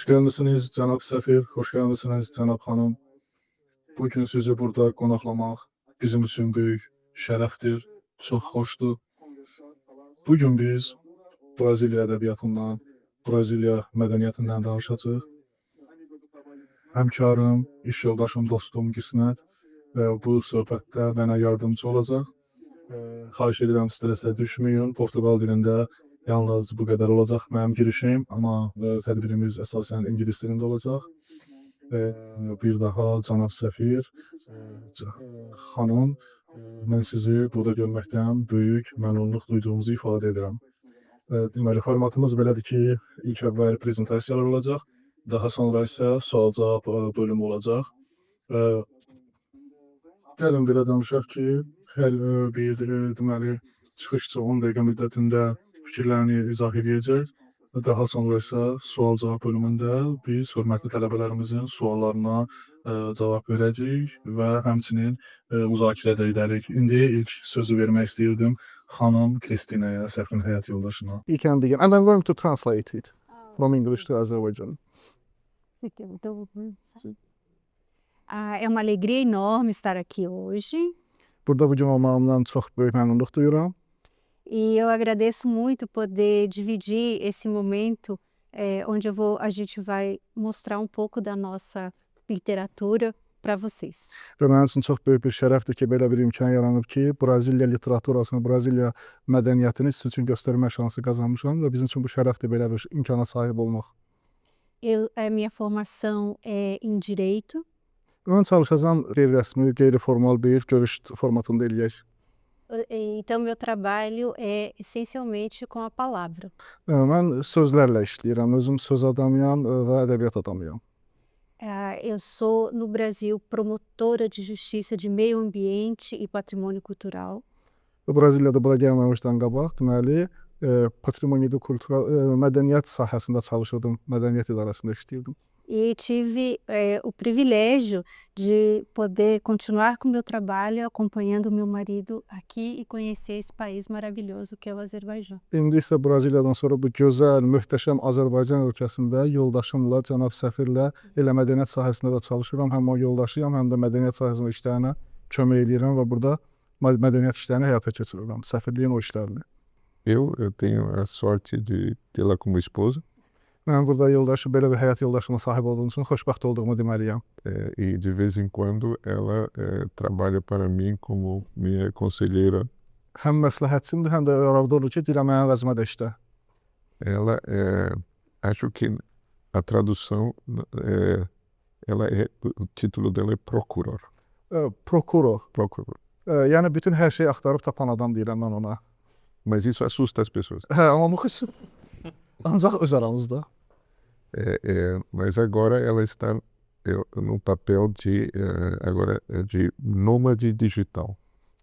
Xoş gəlmisiniz, cənab səfir, xoş gəlmisiniz, cənab xanım. Bu gün sizi burada qonaqlamaq bizim üçün böyük şərəfdir, çox xoşdur. Bu gün biz Braziliya ədəbiyyatından, Braziliya mədəniyyətindən danışacağıq. Həmkarım, iş yoldaşım, dostum Qismət bu söhbətdə mənə yardımcı olacaq. Xahiş edirəm, stressə düşməyin. Portuqal dilində yalnız bu qədər olacaq mənim girişim, amma tədbirimiz əsasən ingilis dilində olacaq. Bir daha, cənab səfir, xanım, mən sizi burada görməkdən böyük məmnunluq duyduğumuzu ifadə edirəm. Deməli, formatımız belədir ki, ilk əvvəl prezentasiyalar olacaq, daha sonra isə sual-cavab bölümü olacaq. Gəlin belə danışaq ki, hər bir deməli, çıxışçı 10 dəqiqə müddətində fikirlərini izah edəcək. Daha sonra isə sual-cavab bölümündə biz hörmətli tələbələrimizin suallarına cavab verəcəyik və həmçinin müzakirə də edərik. İndi ilk sözü vermək istəyirdim xanım Kristinaya, səfirin həyat yoldaşına. You can begin. And I'm going to translate it from English to Azerbaijan. Fique muito. Ah, é uma alegria enorme estar aqui hoje. Burada bugün olmağımdan çox böyük məmnunluq duyuram. E eu agradeço muito poder dividir esse momento, onde a gente vai mostrar um pouco da nossa literatura para vocês. Və mənim üçün çox böyük bir şərəfdir ki, belə bir imkan yaranıb ki, Braziliya literaturasını, Braziliya mədəniyyətini sizin üçün göstərmə şansı qazanmışam və bizim üçün bu şərəfdir belə bir imkana sahib olmaq. A minha formação é em Direito. Mən çalışacağam qeyri-rəsmi, qeyri-formal bir görüş formatında eləyək. Então meu trabalho é essencialmente com a palavra. Mən sözlərlə işləyirəm. Özüm söz adamıyam və ədəbiyyat adamıyam. Ah, eu sou, no Brasil, promotora de justiça de meio ambiente e patrimônio cultural. Və Braziliyada bura gəlməmişdən qabaq, deməli, patrimonial cultural, mədəniyyət sahəsində çalışırdım, mədəniyyət idarəsində işləyirdim. E tive o privilégio de poder continuar com o meu trabalho acompanhando o meu marido aqui e conhecer esse país maravilhoso que é o Azerbaijão. İndi isə Braziliyadan sonra bu gözəl, möhtəşəm Azərbaycan ölkəsində yoldaşımla, cənab səfirlə elə mədəniyyət sahəsində də çalışıram. Həm o yoldaşıyam, həm də mədəniyyət sahəsində işlərinə kömək eləyirəm və burada mədəniyyət işlərini həyata keçirirəm, səfirliyin o işlərini. Eu tenho a sorte de tê-la como esposa. Mən burada yoldaşı, belə bir həyat yoldaşıma sahib olduğum üçün xoşbəxt olduğumu deməliyəm. E de vez em quando ela trabalha para mim como minha conselheira. Həm məsləhətçimdir, həm də arada olur ki, deyirəm mənim əvəzimə də işlə. Ela é, acho que a tradução, ela é, o título dela é procurador. Prokuror. Procurador. Yəni bütün hər şeyi axtarıb tapan adam deyirəm mən ona. Mas isso assusta as pessoas. Hə, amma bu ancaq öz aramızda. É, mas agora ela está no papel de agora é de nômade digital.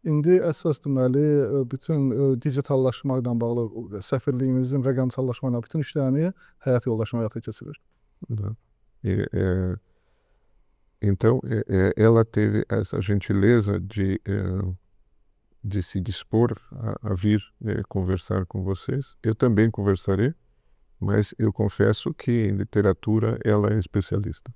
İndi əsas deməli, bütün digitallaşmaqla bağlı səfirliyimizin rəqəmsallaşma ilə bütün işlərini həyat yoldaşım həyata keçirir. Né? E, então, ela teve essa gentileza de se dispor a vir conversar com vocês. Eu também conversarei, mas eu confesso que em literatura ela é especialista.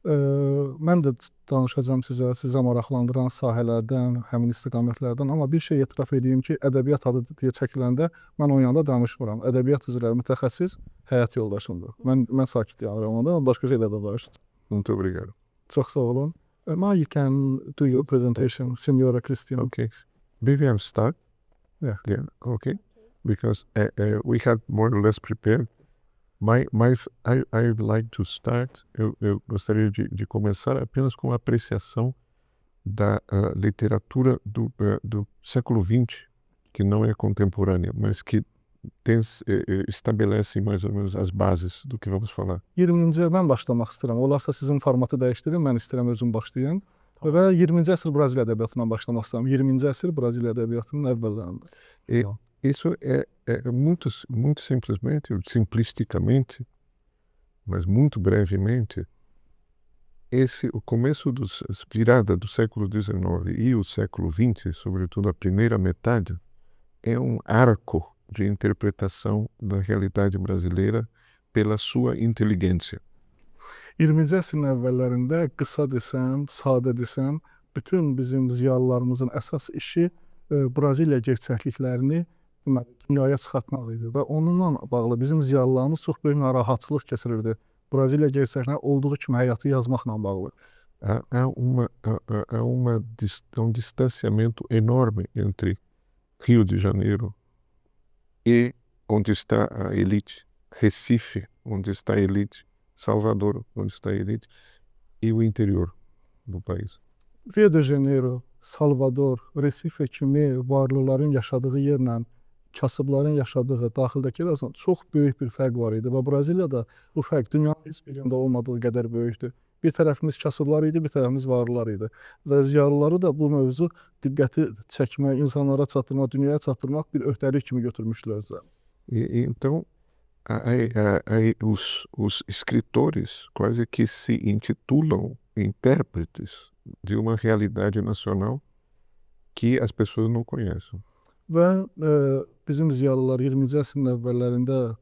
Mən də danışacağam sizə, sizə maraqlandıran sahələrdən, həmin istiqamətlərdən, amma bir şey etiraf edeyim ki, ədəbiyyat adı deyə çəkiləndə mən onun yanında danışmıram. Ədəbiyyat üzrə mütəxəssis həyat yoldaşımdır. Mən sakit dayanıram onda, başqa şeylər də danışacağam. Muito obrigado. Çox sağ olun. Now you can do your presentation, Senhora Cristina. Okay. Maybe I'll start. Yeah. Yeah. Okay. Because we had more or less prepared. My, my, I, I'd like to start. Eu gostaria de começar apenas com a apreciação da literatura do século XX, que não é contemporânea, mas que estabelece mais ou menos as bases do que vamos falar. 20-ci mən başlamaq istəyirəm. Olarsa sizin formatı dəyişdirin, mən istəyirəm özüm başlayım. Və 20-ci əsr Braziliya ədəbiyyatından başlamaq istəyirəm. 20-ci əsr Braziliya ədəbiyyatının əvvəllərində. E isso é muito, muito simplesmente, simplisticamente, mas muito brevemente, o começo dos virada do século XIX e o século XX, sobretudo a primeira metade, é um arco de interpretação da realidade brasileira pela sua inteligência. 20-ci əsrin əvvəllərində qısa desəm, sadə desəm, bütün bizim ziyalılarımızın əsas işi Braziliya gerçəkliklərini deməli, dünyaya çıxartmaq idi və onunla bağlı bizim ziyalılarımız çox böyük narahatçılıq keçirirdi. Braziliya gerçəkliklərini olduğu kimi həyatı yazmaqla bağlı. Há, há, uma, há, há uma, um distanciamento enorme entre Rio de Janeiro e onde está a elite, Recife, onde está a elite, Salvador, onde está a elite, e o interior do país. Rio de Janeiro, Salvador, Recife kimi varlıların yaşadığı yerlə kasıbların yaşadığı daxildəki arasında çox böyük bir fərq var idi və Braziliyada bu fərq dünyanın heç bir yerində olmadığı qədər böyükdür. Bir tərəfimiz kasıblar idi, bir tərəfimiz varlılar idi. Və ziyalıları da bu mövzu diqqəti çəkmək, insanlara çatdırmaq, dünyaya çatdırmaq bir öhdəlik kimi götürmüşdülər özlərinə. E então, os escritores quase que se intitulam intérpretes de uma realidade nacional que as pessoas não conhecem. Və bizim ziyalılar 20-ci əsrin əvvəllərində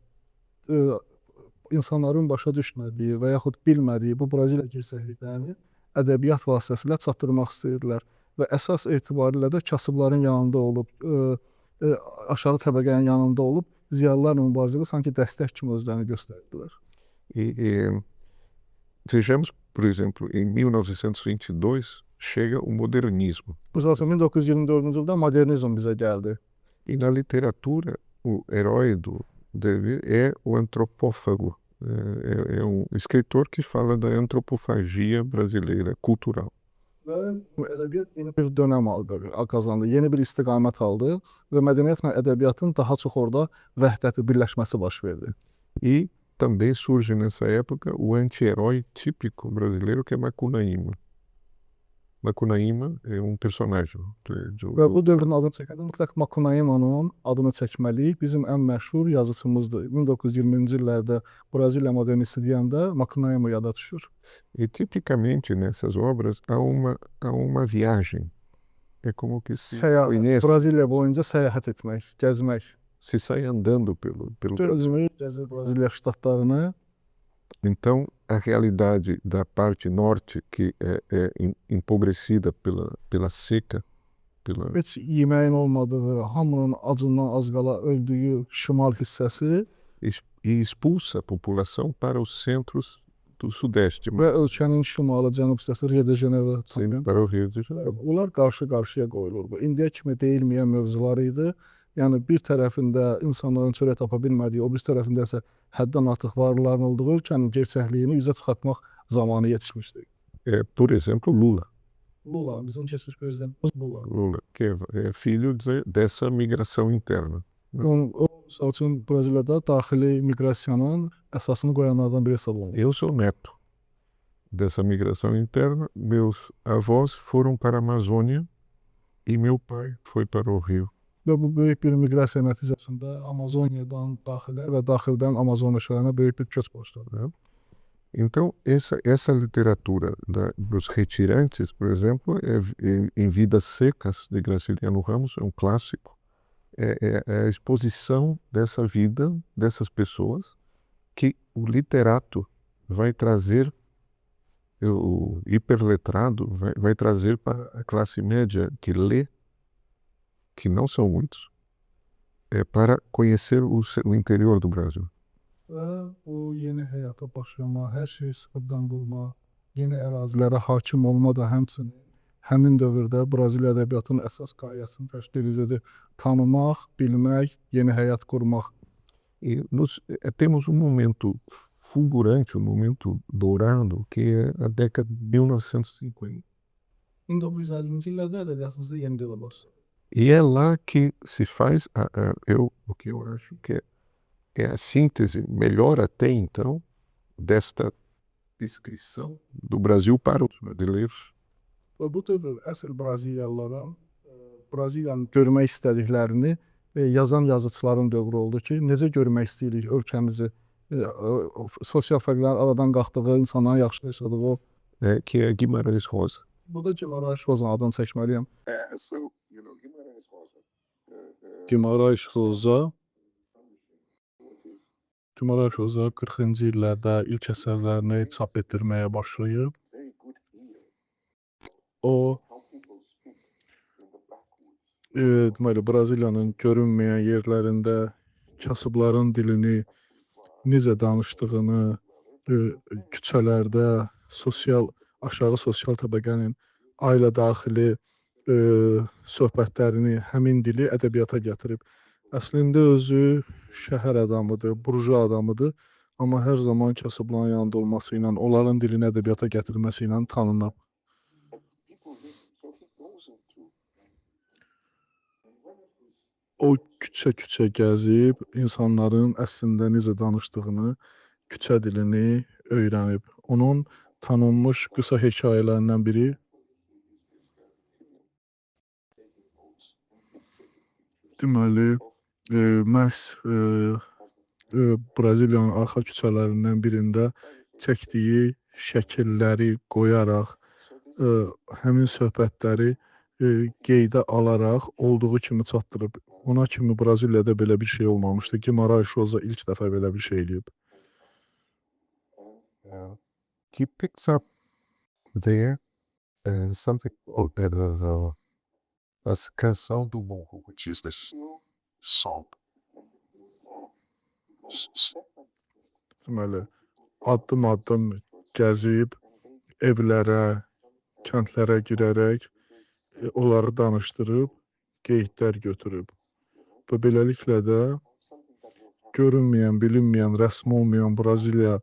insanların başa düşmədiyi və yaxud bilmədiyi bu Braziliya gerçəkliklərini ədəbiyyat vasitəsilə çatdırmaq istəyirdilər və əsas etibarilə də kasıbların yanında olub, aşağı təbəqənin yanında olub ziyalılarla mübarizədə sanki dəstək kimi özlərini göstərirdilər. E vejamos, por exemplo, em 1922 chega o modernismo. Məsəl üçün 1924-cü ildə modernizm bizə gəldi. E na literatura, o herói do dele é o antropófago. É um escritor que fala da antropofagia brasileira cultural. Və ədəbiyyat yeni bir dönəm aldı, qazandı, yeni bir istiqamət aldı və mədəniyyətlə ədəbiyyatın daha çox orada vəhdəti, birləşməsi baş verdi. E também surge nessa época o anti-herói típico brasileiro, que é Macunaíma. Macunaíma é um personagem Və bu dövrün adını çəkəndə mütləq Macunaímanın adını çəkməliyik. Bizim ən məşhur yazıçımızdır. 1920-ci illərdə Braziliya modernisti deyəndə Macunaíma yada düşür. E tipicamente nessas obras há uma viagem. É como que se Səyahət, Braziliya boyunca səyahət etmək, gəzmək. Se sai andando pelo Gəzmək, gəzir Braziliya ştatlarını. Então, a realidade da parte norte, que é empobrecida pela seca, pela Heç yeməyin olmadığı, hamının acından az qala öldüyü şimal hissəsi e expulsa a população para os centros do sudeste, və ölkənin şimalı, cənub hissəsi Rio de Janeiro. Sim, para o Rio de Janeiro. Bunlar qarşı-qarşıya qoyulur. Bu indiyə kimi deyilməyən mövzular idi. Yəni bir tərəfində insanların çörək tapa bilmədiyi, o biri tərəfində isə həddən artıq varlıların olduğu ölkənin gerçəkliyini üzə çıxartmaq zamanı yetişmişdi. Por exemplo, Lula. Lula, bizim keçmiş prezidentimiz Lula. Lula, que é filho dessa migração interna. O, misal üçün Braziliyada daxili miqrasiyanın əsasını qoyanlardan biri hesab olunur. Eu sou neto dessa migração interna. Meus avós foram para a Amazônia e meu pai foi para o Rio. Və bu böyük bir miqrasiya nəticəsində Amazoniyadan daxilə və daxildən Amazon meşələrinə böyük bir köç başladı. Então, essa literatura dos retirantes, por exemplo, em Vidas Secas, de Graciliano Ramos, é um clássico. É a exposição dessa vida, dessas pessoas, que o literato vai trazer, o hiperletrado vai trazer para a classe média que lê, que não são muitos, para conhecer o interior do Brasil. Və bu yeni həyata başlama, hər şeyi sıfırdan qurma, yeni ərazilərə hakim olma da həmçinin həmin dövrdə Braziliya ədəbiyyatının əsas qayəsini təşkil edirdi. Tanımaq, bilmək, yeni həyat qurmaq. E temos um momento fulgurante, um momento dourado, que é a década de 1950. 1950-ci illərdə ədəbiyyatımızda yeni dövr başladı. E é lá que se faz, o que eu acho que é a síntese melhor até então desta descrição do Brasil para os brasileiros. Və bu dövr əsl Braziliyalıların Braziliyanı görmək istədiklərini yazan yazıçıların dövrü oldu ki, necə görmək istəyirik ölkəmizi, sosial fərqlərin aradan qalxdığı, insanların yaxşı yaşadığı o. Que é Guimarães Rosa. Burada Guimarães Rosa adını çəkməliyəm. Guimarães Rosa. Guimarães Rosa. Guimarães Rosa 40-cı illərdə ilk əsərlərini çap etdirməyə başlayıb. O deməli, Braziliyanın görünməyən yerlərində kasıbların dilini necə danışdığını, küçələrdə sosial aşağı sosial təbəqənin ailə daxili söhbətlərini, həmin dili ədəbiyyata gətirib. Əslində özü şəhər adamıdır, burjua adamıdır, amma hər zaman kasıbların yanında olması ilə, onların dilini ədəbiyyata gətirməsi ilə tanınıb. O küçə-küçə gəzib, insanların əslində necə danışdığını, küçə dilini öyrənib. Onun tanınmış qısa hekayələrindən biri deməli, məhz Braziliyanın arxa küçələrindən birində çəkdiyi şəkilləri qoyaraq, həmin söhbətləri qeydə alaraq olduğu kimi çatdırıb. Ona kimi Braziliyada belə bir şey olmamışdı. Guimarães Rosa ilk dəfə belə bir şey eləyib. He picks up there something called as Canção do Morro, which is this song. Deməli, addım-addım gəzib, evlərə, kəndlərə girərək onları danışdırıb, qeydlər götürüb. Və beləliklə də görünməyən, bilinməyən, rəsmi olmayan Braziliya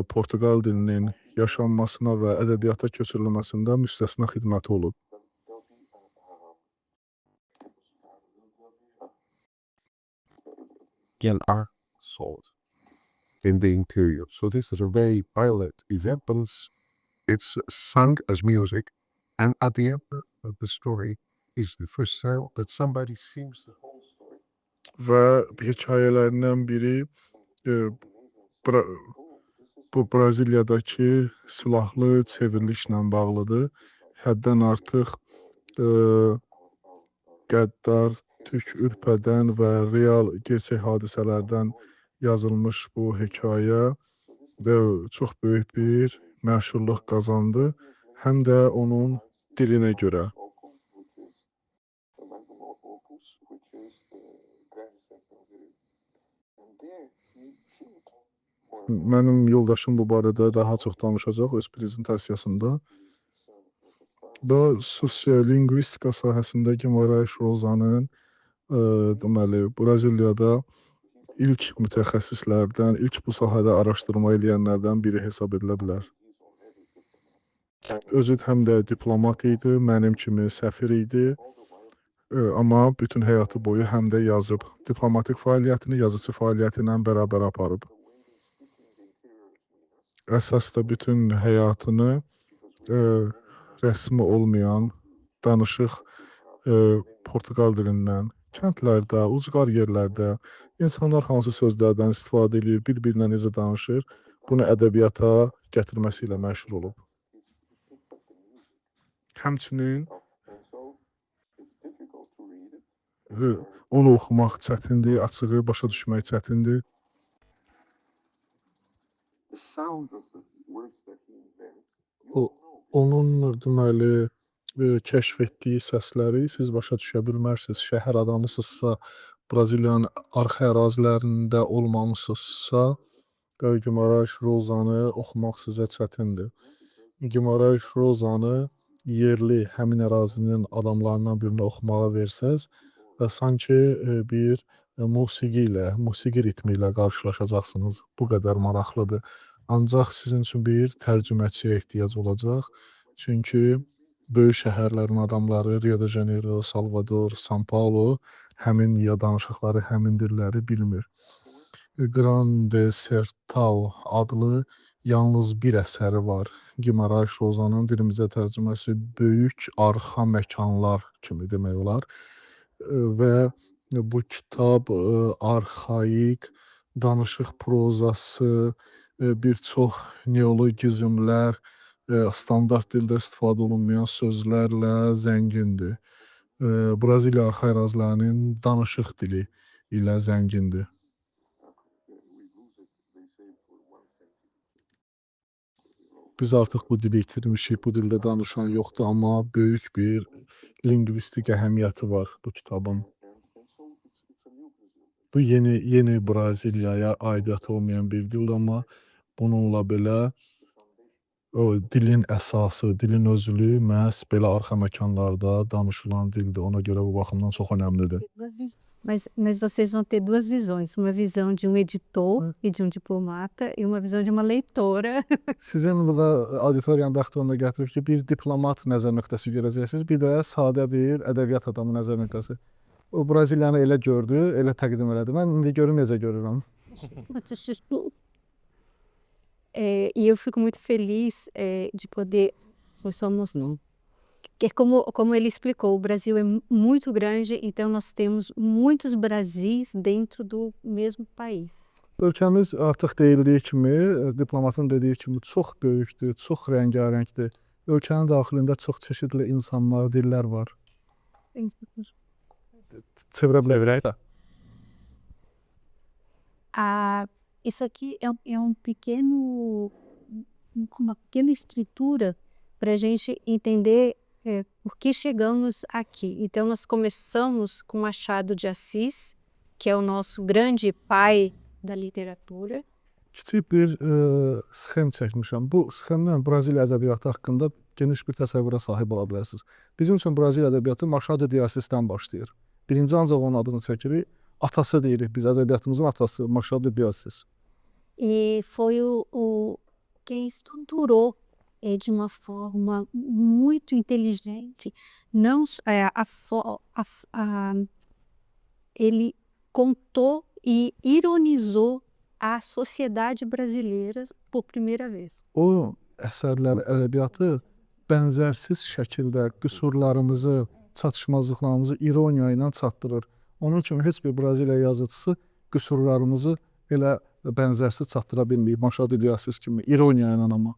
Portuqal dilinin yaşanmasına və ədəbiyyata köçürülməsində müstəsna xidməti olub. Are sold in the interior. So this is a very violent examples. It's sung as music, and at the end of the story is the first time that somebody sings the whole story. Və hekayələrindən biri bu Braziliyadakı silahlı çevrilişlə bağlıdır. Həddən artıq qəddar, tük ürpədən və real gerçək hadisələrdən yazılmış bu hekayə və çox böyük bir məşhurluq qazandı. Həm də onun dilinə görə. Mənim yoldaşım bu barədə daha çox danışacaq öz prezentasiyasında. Da sosiolinqvistika sahəsində Guimarães Rozanın deməli, Braziliyada ilk mütəxəssislərdən, ilk bu sahədə araşdırma eləyənlərdən biri hesab edilə bilər. Özü həm də diplomat idi, mənim kimi səfir idi. Amma bütün həyatı boyu həm də yazıb. Diplomatik fəaliyyətini yazıçı fəaliyyəti ilə bərabər aparıb. Əsas da bütün həyatını rəsmi olmayan danışıq Portuqal dilindən kəndlərdə, ucqar yerlərdə insanlar hansı sözlərdən istifadə eləyir, bir-birinə necə danışır, bunu ədəbiyyata gətirməsi ilə məşhur olub. Həmçinin onu oxumaq çətindir, açığı başa düşmək çətindir. O onun deməli kəşf etdiyi səsləri siz başa düşə bilmərsiniz. Şəhər adamısınızsa, Braziliyanın arxa ərazilərində olmamısınızsa, Guimarães Rozanı oxumaq sizə çətindir. Guimarães Rozanı yerli həmin ərazinin adamlarından birinə oxumağa versəz və sanki bir musiqi ilə, musiqi ritmi ilə qarşılaşacaqsınız. Bu qədər maraqlıdır. Ancaq sizin üçün bir tərcüməçiyə ehtiyac olacaq. Çünki böyük şəhərlərin adamları Rio de Janeiro, Salvador, San Paulo həmin ya danışıqları, həmin dilləri bilmir. Grande Sertão adlı yalnız bir əsəri var. Guimarães Rozanın dilimizə tərcüməsi böyük arxa məkanlar kimi demək olar. Və bu kitab arxaik danışıq prozası, bir çox neologizmlər, standart dildə istifadə olunmayan sözlərlə zəngindir. Braziliya arxa ərazilərinin danışıq dili ilə zəngindir. Biz artıq bu dili itirmişik, bu dildə danışan yoxdur, amma böyük bir lingvistik əhəmiyyəti var bu kitabın. Bu yeni Braziliyaya aidiyyatı olmayan bir dildir, amma bununla belə o dilin əsası, dilin özlüyü məhz belə arxa məkanlarda danışılan dildir. Ona görə bu baxımdan çox önəmlidir. Mas vocês vão ter duas visões, uma visão de um editor e de um diplomata e uma visão de uma leitora. Sizin burada auditoriyanın bəxti ona gətirib ki, bir diplomat nəzər nöqtəsi görəcəksiniz, bir də sadə bir ədəbiyyat adamı nəzər nöqtəsi. O Braziliyanı elə gördü, elə təqdim elədi. Mən indi görüm necə görürəm. E eu fico muito feliz de poder, foi só mostrar, que é como ele explicou, o Brasil é muito grande, então nós temos muitos Brasis dentro do mesmo país. Ölkəmiz artıq deyildiyi kimi, diplomatın dediyi kimi çox böyükdür, çox rəngarəngdir. Ölkənin daxilində çox çeşidli insanlar, dillər var. Çevirə bilərək də. Ah, isso aqui é um pequeno, uma pequena estrutura para a gente entender por que chegamos aqui. Então, nós começamos com Machado de Assis, que é o nosso grande pai da literatura. Kiçik bir sxem çəkmişəm. Bu sxemdən Braziliya ədəbiyyatı haqqında geniş bir təsəvvürə sahib ola bilərsiniz. Bizim üçün Braziliya ədəbiyyatı Machado de Assisdən başlayır. Birinci ancaq onun adını çəkirik. Atası deyirik biz, ədəbiyyatımızın atası Machado de Assis. E foi o quem estruturou de uma forma muito inteligente, não a, ele contou e ironizou a sociedade brasileira por primeira vez. O əsərlər, ədəbiyyatı bənzərsiz şəkildə qüsurlarımızı, çatışmazlıqlarımızı ironiya ilə çatdırır. Onun kimi heç bir Braziliya yazıçısı qüsurlarımızı elə bənzərsiz çatdıra bilməyib. Machado de Assis kimi ironiya ilə amma.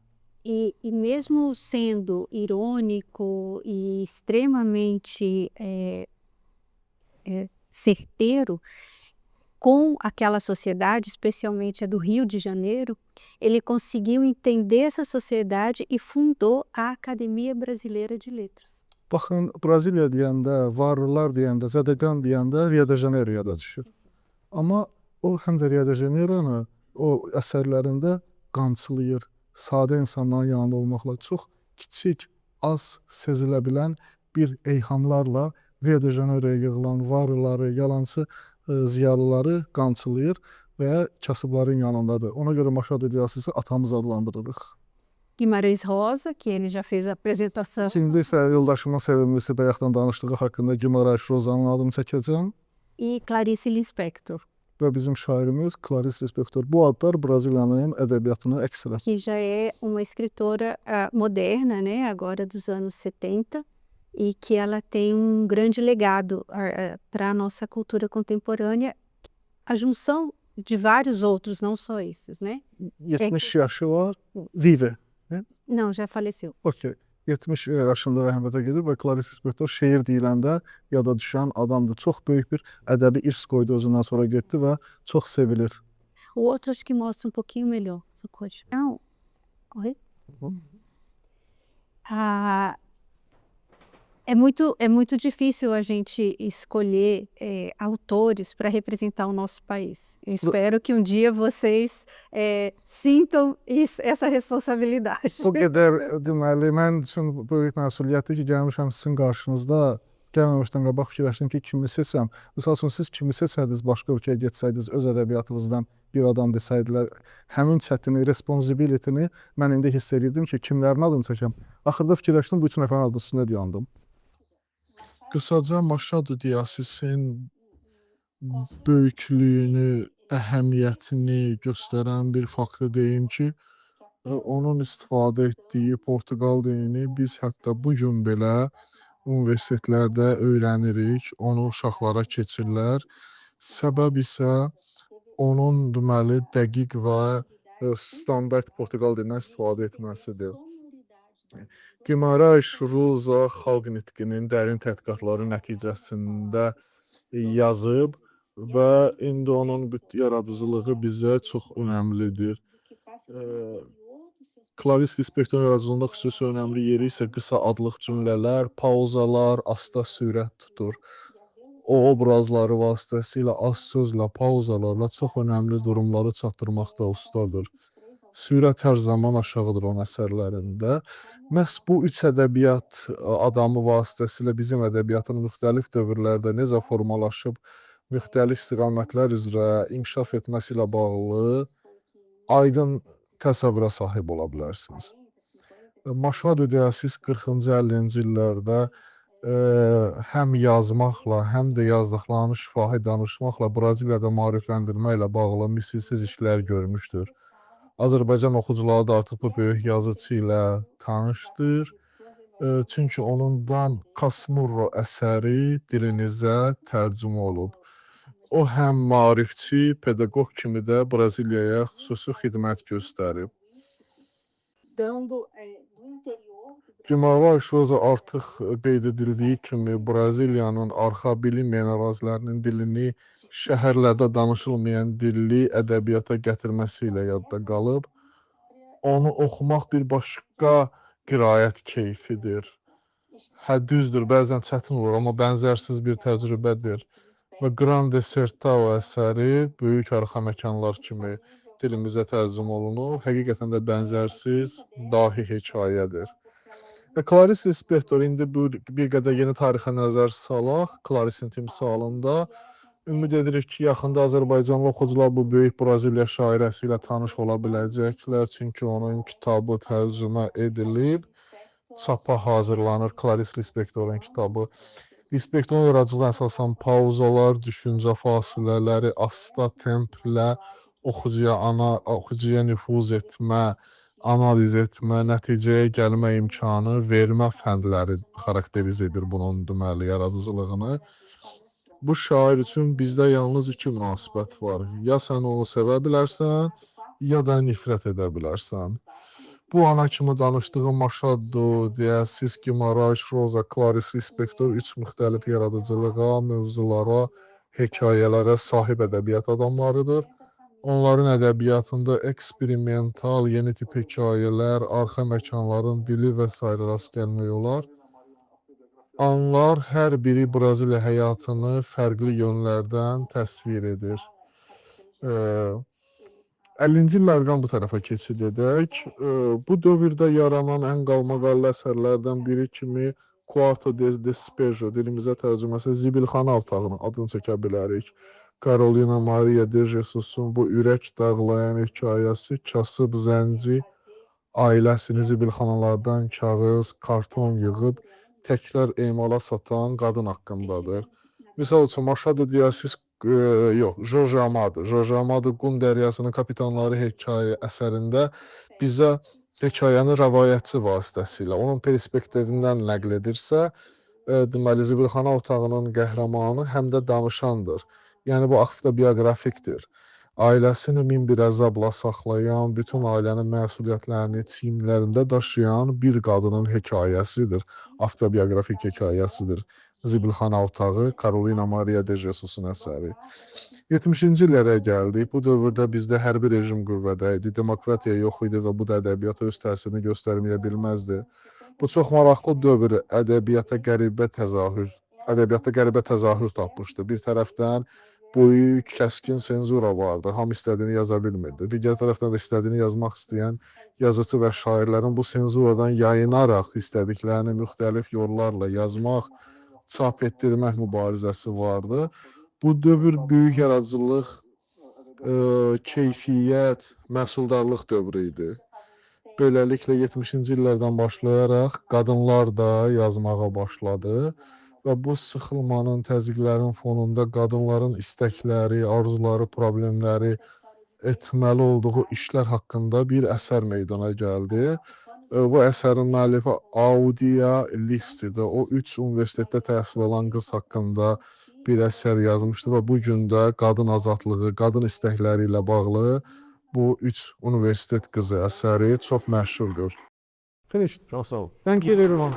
E mesmo sendo irônico e extremamente certeiro com aquela sociedade, especialmente a do Rio de Janeiro, ele conseguiu entender essa sociedade e fundou a Academia Brasileira de Letras. Baxın, Braziliya deyəndə, varlılar deyəndə, zədəgan deyəndə Rio de Janeiro yada düşür. Amma o həm də Rio de Janeironu o əsərlərində qamçılayır. Sadə insanların yanında olmaqla çox kiçik, az sezilə bilən bir eyhamlarla Rio de Janeiroya yığılan varlıları, yalançı ziyalıları qamçılayır və kasıbların yanındadır. Ona görə Machado de Assisi atamız adlandırırıq. Guimarães Rosa, que ele já fez a apresentação. Şimdi isə yoldaşımın sevimlisi bayaqdan danışdığı haqqında Guimarães Rosa'nın adını çəkəcəm. E Clarice Lispector. Və bizim şairimiz Clarice Lispector. Bu adlar Braziliyanın ədəbiyyatını əks edər. Que já é uma escritora moderna, né, agora dos anos 70, e que ela tem um grande legado para a nossa cultura contemporânea, a junção de vários outros, não só esses, né? 70 yaşı var, vive. Né? Não, já faleceu. Okey. 70 yaşında rəhmətə gedib və Clarice Lispector şeir deyiləndə yada düşən adamdır. Çox böyük bir ədəbi irs qoydu özündən sonra getdi və çox sevilir. O outro acho que mostra um pouquinho melhor. Socorro. Não. Oi? Ah, é muito difícil a gente escolher autores para representar o nosso país. Eu espero que um dia vocês sintam isso, essa responsabilidade. O qədər deməli, mənim üçün böyük məsuliyyətdir ki, gəlmişəm sizin qarşınızda. Gəlməmişdən qabaq fikirləşdim ki, kimi seçsəm. Məsəl üçün siz kimi seçərdiniz başqa ölkəyə getsəydiniz, öz ədəbiyyatınızdan bir adam desəydilər, həmin çətinlik, responsibility-ni mən indi hiss edirdim ki, kimlərin adını çəkəm. Axırda fikirləşdim, bu üç nəfərin adı üstündə dayandım. Qısaca Machado de Assisin böyüklüyünü, əhəmiyyətini göstərən bir faktı deyim ki, onun istifadə etdiyi Portuqal dilini biz hətta bu gün belə universitetlərdə öyrənirik, onu uşaqlara keçirlər. Səbəb isə onun deməli dəqiq və standart Portuqal dilindən istifadə etməsidir. Guimarães Rosa xalq nitqinin dərin tədqiqatları nəticəsində yazıb və indi onun yaradıcılığı bizə çox önəmlidir. Clarice Lispector yaradıcılığında xüsusi önəmli yeri isə qısa adlıq cümlələr, pauzalar, asta sürət tutur. O obrazları vasitəsilə az sözlə, pauzalarla çox önəmli durumları çatdırmaqda ustadır. Sürət hər zaman aşağıdır onun əsərlərində. Məhz bu üç ədəbiyyat adamı vasitəsilə bizim ədəbiyyatın müxtəlif dövrlərdə necə formalaşıb, müxtəlif istiqamətlər üzrə inkişaf etməsi ilə bağlı aydın təsəvvürə sahib ola bilərsiniz. Machado de Assis 40-cı, 50-ci illərdə həm yazmaqla, həm də yazdıqlarını şifahi danışmaqla Braziliyada maarifləndirmə ilə bağlı misilsiz işlər görmüşdür. Azərbaycan oxucuları da artıq bu böyük yazıçı ilə tanışdır. Çünki onun Dom Casmurro əsəri dilimizə tərcümə olub. O həm maarifçi, pedaqoq kimi də Braziliyaya xüsusi xidmət göstərib. Guimarães Rosa artıq qeyd edildiyi kimi Braziliyanın arxa bilinməyən ərazilərinin dilini şəhərlərdə danışılmayan dilli ədəbiyyata gətirməsi ilə yadda qalıb. Onu oxumaq bir başqa qiraət keyfidir. Hə, düzdür, bəzən çətin olur, amma bənzərsiz bir təcrübədir. Və Grande Sertão əsəri böyük arxa məkanlar kimi dilimizə tərcümə olunub. Həqiqətən də bənzərsiz dahi hekayədir. Və Clarice Lispector indi bu bir qədər yeni tarixə nəzər salaq, Clarice-in timsalında. Ümid edirik ki, yaxında azərbaycanlı oxucular bu böyük Braziliya şairəsi ilə tanış ola biləcəklər, çünki onun kitabı tərcümə edilib, çapa hazırlanır Clarice Lispectorun kitabı. Lispectorun yaradıcılığına əsasən pauzalar, düşüncə fasilələri, asta templə oxucuya nüfuz etmə, analiz etmə, nəticəyə gəlmə imkanı vermə fəndləri xarakterizə edir bunun deməli yaradıcılığını. Bu şair üçün bizdə yalnız iki münasibət var. Ya sən onu sevə bilərsən, ya da nifrət edə bilərsən. Bu ana kimi danışdığım Machado, de Assis, Guimarães, Rosa, Clarice Lispector üç müxtəlif yaradıcılığa, mövzulara, hekayələrə sahib ədəbiyyat adamlarıdır. Onların ədəbiyyatında eksperimental, yeni tip hekayələr, arxa məkanların dili və sairə rast gəlmək olar. Onlar hər biri Braziliya həyatını fərqli yönlərdən təsvir edir. 50-ci illərdən bu tərəfə keçid edək. Bu dövrdə yaranan ən qalmaqallı əsərlərdən biri kimi Quarto de Despejo dilimizə tərcüməsi Zibilxana otağının adını çəkə bilərik. Carolina Maria de Jesusun bu ürək dağlayan hekayəsi kasıb zənci ailəsini zibilxanalardan kağız, karton yığıb təkrar emala satan qadın haqqındadır. Misal üçün Machado de Assis yox, Jorge Amado. Jorge Amado Qum dəryasının kapitanları hekayə əsərində bizə hekayəni rəvayətçi vasitəsilə, onun perspektivindən nəql edirsə, deməli zibilxana otağının qəhrəmanı həm də danışandır. Yəni bu avtobioqrafikdir. Ailəsini min bir əzabla saxlayan, bütün ailənin məsuliyyətlərini çiyinlərində daşıyan bir qadının hekayəsidir. Avtobioqrafik hekayəsidir. Zibilxana otağı Carolina Maria de Jesusun əsəri. 70-ci illərə gəldik. Bu dövrdə bizdə hərbi rejim qüvvədə idi, demokratiya yox idi və bu da ədəbiyyata öz təsirini göstərməyə bilməzdi. Bu çox maraqlı dövr ədəbiyyata qəribə təzahür, ədəbiyyatda qəribə təzahür tapmışdı. Bir tərəfdən böyük, kəskin senzura vardı. Hamı istədiyini yaza bilmirdi. Digər tərəfdən də istədiyini yazmaq istəyən yazıçı və şairlərin bu senzuradan yayınaraq istədiklərini müxtəlif yollarla yazmaq, çap etdirmək mübarizəsi vardı. Bu dövr böyük yaradıcılıq, keyfiyyət, məhsuldarlıq dövrü idi. Beləliklə 70-ci illərdən başlayaraq qadınlar da yazmağa başladı və bu sıxılmanın, təzyiqlərin fonunda qadınların istəkləri, arzuları, problemləri, etməli olduğu işlər haqqında bir əsər meydana gəldi. Bu əsərin müəllifi Audia List idi. O üç universitetdə təhsil alan qız haqqında bir əsər yazmışdı və bu gün də qadın azadlığı, qadın istəkləri ilə bağlı bu üç universitet qızı əsəri çox məşhurdur. Finished. Çox sağ ol. Thank you everyone.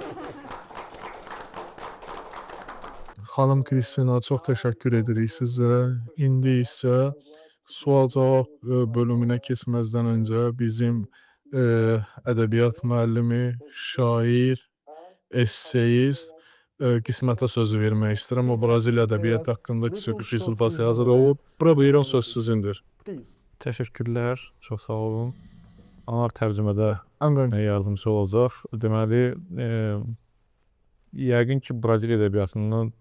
Xanım Kristina, çox təşəkkür edirik sizə. İndi isə sual-cavab bölümünə keçməzdən öncə bizim ədəbiyyat müəllimi, şair, esseist Qismətə sözü vermək istəyirəm. O Braziliya ədəbiyyatı haqqında kiçik bir dissertasiya hazırlayıb. Bura buyurun, söz sizindir. Please. Təşəkkürlər, çox sağ olun. Anar tərcümədə I'm going mənə yardımçı olacaq. Deməli, yəqin ki, Braziliya ədəbiyyatının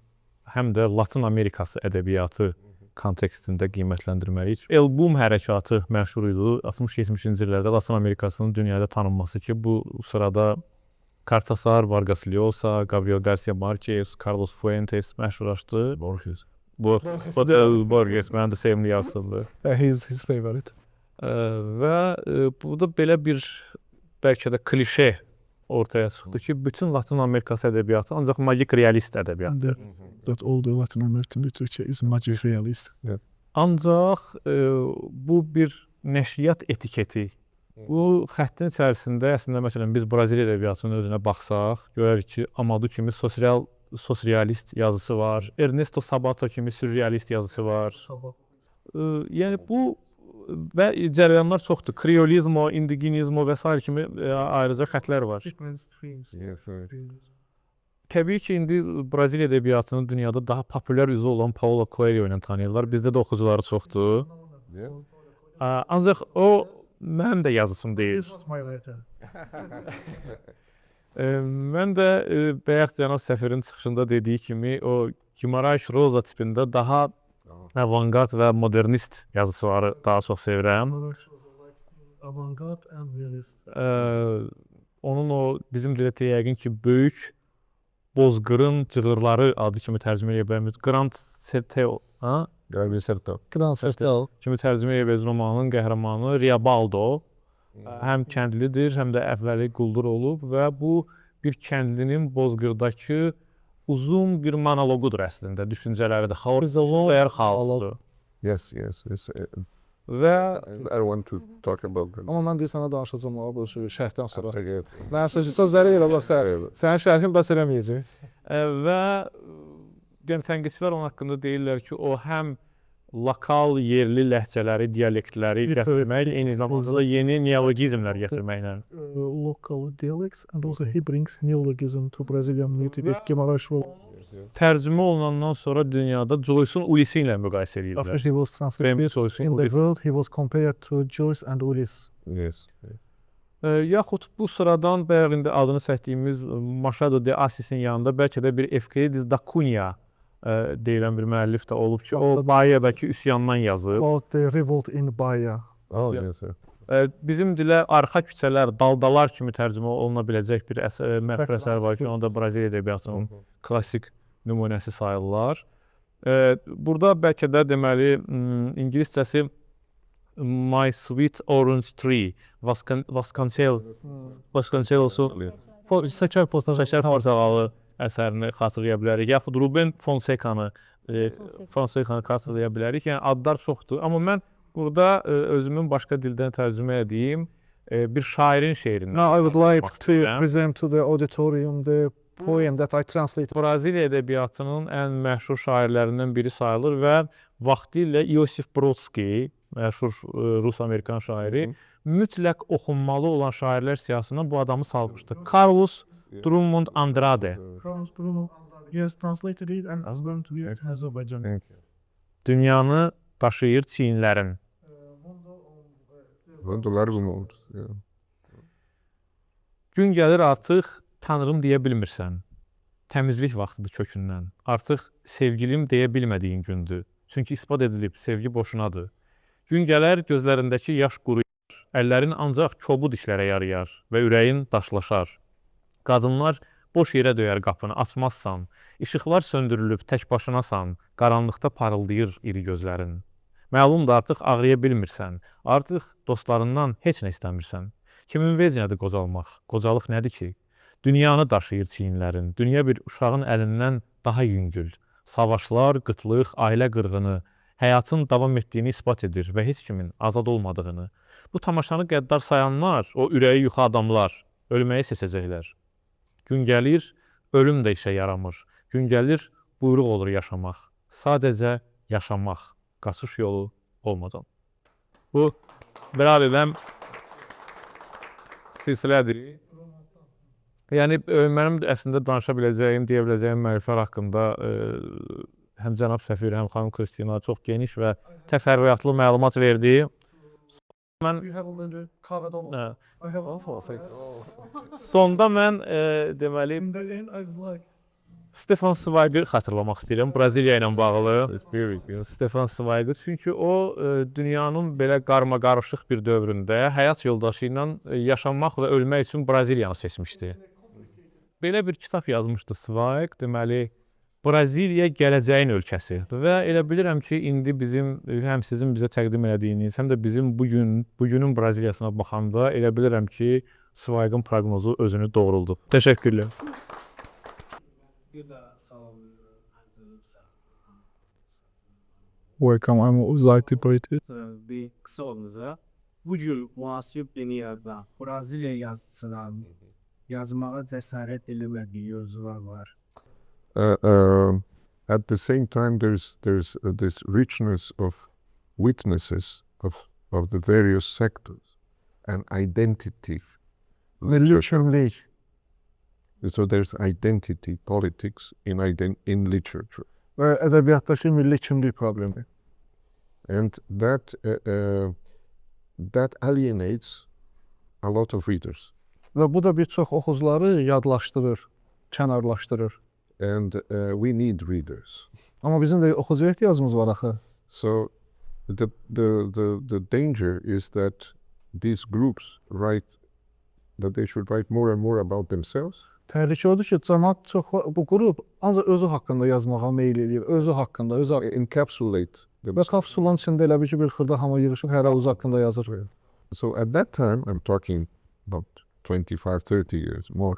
həm də Latın Amerikası ədəbiyyatı kontekstində qiymətləndirməliyik. El Boom hərəkatı məşhur idi 60-70-ci illərdə Latın Amerikasının dünyada tanınması ki, bu sırada Cortázar, Vargas Llosa, Gabriel Garcia Marquez, Carlos Fuentes məşhurlaşdı. Borges. Bu Borges mənim də sevimli yazıçımdır. He's his favorite. Və burada belə bir bəlkə də klişe ortaya çıxdı ki, bütün Latın Amerikası ədəbiyyatı ancaq magik realist ədəbiyyatdır. And that all the Latin American literature is magic realist. Ancaq bu bir nəşriyyat etiketi. Bu xəttin içərisində əslində, məsələn, biz Braziliya ədəbiyyatının özünə baxsaq, görərik ki, Amado kimi sosrealist yazısı var, Ernesto Sabato kimi sürrealist yazısı var. Yəni bu və cərəyanlar çoxdur. Criollismo, indigenismo və sair kimi ayrıca xətlər var. Different streams. Yes, right. Təbii ki, indi Braziliya ədəbiyyatının dünyada daha populyar üzü olan Paulo Coelho ilə tanıyırlar. Bizdə də oxucuları çoxdur. Ancaq o mənim də yazıçım deyil. He's not my writer. Mən də bayaq cənab səfirin çıxışında dediyi kimi o Guimarães Rosa tipində daha avangard və modernist yazıçıları daha çox sevirəm. Avant-garde and realist. Onun o bizim dilə yəqin ki, böyük Bozqırın cığırları adı kimi tərcümə edə bilərik. Grand Sertão, ha? Grande Sertão. Grand Sertão. Kimi tərcümə edə biləriz romanın qəhrəmanı Riabaldo həm kəndlidir, həm də əvvəli quldur olub və bu bir kəndlinin Bozqırdakı uzun bir monoloqudur əslində, düşüncələridir. Xaos və xaosdur. Yes. Və I want to talk about that. Amma mən deyir sənə danışacağam o bu şərhdən sonra. Okay. Mənim sözləri elə bax sən. Sənin şərhin bəs eləməyəcək. Və yəni tənqidçilər onun haqqında deyirlər ki, o həm lokal yerli ləhcələri, dialektləri gətirmək, eyni zamanda da yeni neologizmlər gətirməklə. Local dialects and also he brings neologism to Brazilian native Guimarães Rosa. Tərcümə olunandan sonra dünyada Joyce-un Ulysses ilə müqayisə eləyirlər. After he was translated James Joyce-un in the Ulysses. world, he was compared to Joyce and Ulysses. Yes. Yaxud bu sıradan bayaq indi adını çəkdiyimiz Machado de Assisin yanında bəlkə də bir Euclides da Cunha deyilən bir müəllif də olub ki, o Bahiyadakı üsyandan yazıb. About the revolt in Bahia. Oh, yes. Yeah. Bizim dilə arxa küçələr, daldalar kimi tərcümə oluna biləcək bir əsər, məşhur əsər var ki, onu da Braziliya ədəbiyyatının klassik nümunəsi sayırlar. Burada bəlkə də deməli ingiliscəsi My Sweet Orange Tree, Vasconcelos'un Şəkər portaqalı. Şəkər portaqalı əsərini xatırlaya bilərik. Yaxud Ruben Fonsecanı xatırlaya bilərik. Yəni adlar çoxdur. Amma mən burada özümün başqa dildən tərcümə edeyim bir şairin şeirindən. Now I would like to istəyirəm. Present to the auditorium the poem that I translated. Braziliya ədəbiyyatının ən məşhur şairlərindən biri sayılır və vaxtilə Iosif Brodski, məşhur rus-amerikan şairi, mütləq oxunmalı olan şairlər siyahısına bu adamı salmışdı. Carlos Drummond Andrade. Carlos Bruno He has translated it and is going to be in Azerbaijan. Thank you. Dünyanı daşıyır çiyinlərin. Mundo largo mundo. Yeah. Gün gəlir, artıq tanrım deyə bilmirsən. Təmizlik vaxtıdır kökündən. Artıq sevgilim deyə bilmədiyin gündür. Çünki isbat edilib, sevgi boşunadır. Gün gələr, gözlərindəki yaş quruyar, əllərin ancaq kobud işlərə yarayar və ürəyin daşlaşar. Qadınlar boş yerə döyər qapını, açmazsan. İşıqlar söndürülüb, tək başınasan, qaranlıqda parıldayır iri gözlərin. Məlumdur, artıq ağrıya bilmirsən. Artıq dostlarından heç nə istəmirsən. Kimin vecinədir qocalmaq? Qocalıq nədir ki? Dünyanı daşıyır çiyinlərin. Dünya bir uşağın əlindən daha yüngül. Savaşlar, qıtlıq, ailə qırğını həyatın davam etdiyini isbat edir və heç kimin azad olmadığını. Bu tamaşanı qəddar sayanlar, o ürəyi yuxa adamlar ölməyi seçəcəklər. Gün gəlir, ölüm də işə yaramır. Gün gəlir, buyruq olur yaşamaq. Sadəcə yaşamaq, qaçış yolu olmadan. Bu, bravo, mən silsilədir. Yəni mənim əslində danışa biləcəyim, deyə biləcəyim müəlliflər haqqında həm cənab səfir, həm xanım Kristina çox geniş və təfərrüatlı məlumat verdi. Mən sonda mən deməli Stefan Zweig'i xatırlamaq istəyirəm Braziliya ilə bağlı. Stefan Zweig, çünki o dünyanın belə qarmaqarışıq bir dövründə həyat yoldaşı ilə yaşamaq və ölmək üçün Braziliyanı seçmişdi. Belə bir kitab yazmışdı Zweig, deməli Braziliya gələcəyin ölkəsi və elə bilirəm ki, indi bizim həm sizin bizə təqdim elədiyiniz, həm də bizim bu gün bugünün Braziliyasına baxanda elə bilirəm ki, Zweig'in proqnozu özünü doğruldu. Təşəkkürlər. Bir daha salamlıyorum. Welcome, I'm Uzay Poet. Bir kısa olunca. Bu cür müasir dünyada Brezilya yazıçılarının yazmağa cəsarət eləmədiyi mövzular var. At the same time, there's this richness of witnesses of the various sectors and identity. Milli kimlik. So there's identity politics in literature. Və ədəbiyyatdakı milli kimlik problemi. And that alienates a lot of readers. Və bu da bir çox oxucuları yadlaşdırır, kənarlaşdırır. And we need readers. Amma bizim də oxucuya ehtiyacımız var axı. So the danger is that these groups write that they should write more and more about themselves. Təhlükə odur ki, camaat çox bu qrup ancaq özü haqqında yazmağa meyl eləyir, özü haqqında, özü haqqında. Encapsulate Və themselves. kapsulun içində elə bil ki, bir xırda hamı yığışıb hərə özü haqqında yazır. So at that time, I'm talking about 25, 30 years more.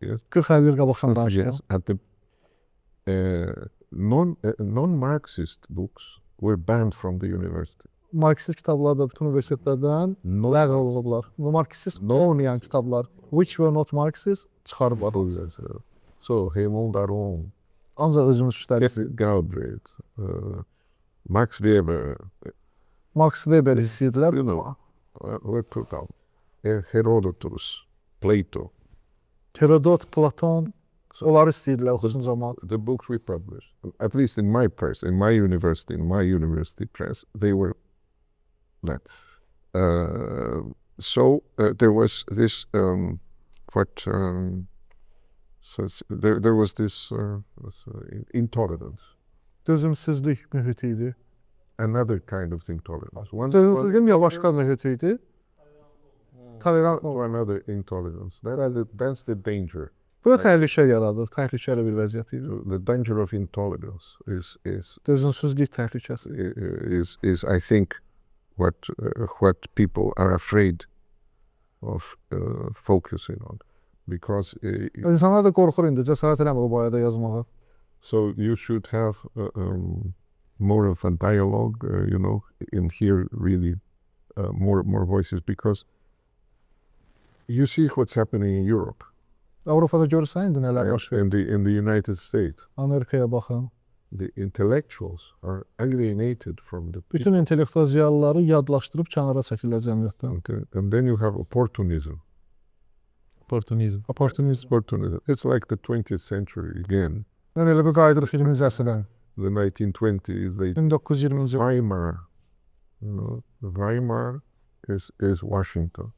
Yes. 40-50 il qabaqdan danışıram. Yes, at the non-Marxist books were banned from the university. Marksist kitablar da bütün universitetlərdən ləğv olunublar. Marksist olmayan kitablar, which were not Marxist, çıxarıblar. So Raymond Aron, Ancaq özümüz işlərik. Kenneth Galbraith, Max Weber, Max Weber istəyirdilər. Were put out. Herodotus, Plato, Herodot, Platon, onları istəyirdilər oxusun camaat. The books we published, at least in my press, in my university press, they were that. So there was this there was this intolerance. Dözümsüzlük mühiti idi. Another kind of intolerance. One Dözümsüzlük ya başqa mühit idi. Tolerant or another intolerance. That's the danger. Bu təhlükə yaradır, təhlükəli bir vəziyyət idi. The danger of intolerance is Dözümsüzlük təhlükəsi. is I think what people are afraid of focusing on, because İnsanlar da qorxur indi, cəsarət eləmir o barədə yazmağa. So you should have more of a dialogue, and hear really more voices, because you see what's happening in Europe. Avropada görürsən indi nələr baş verir. In the United States. Amerikaya baxın. The intellectuals are alienated from the people. Bütün intellektual ziyalıları yadlaşdırıb kənara çəkirlər cəmiyyətdən. Okay. And then you have opportunism. Oportunizm. Oportunizm. Opportunism. It's like the 20th century again. Yəni elə bir qayıdırıq 20-ci əsrə. The 1920s, they 1920-ci Weimar. Weimar is Washington.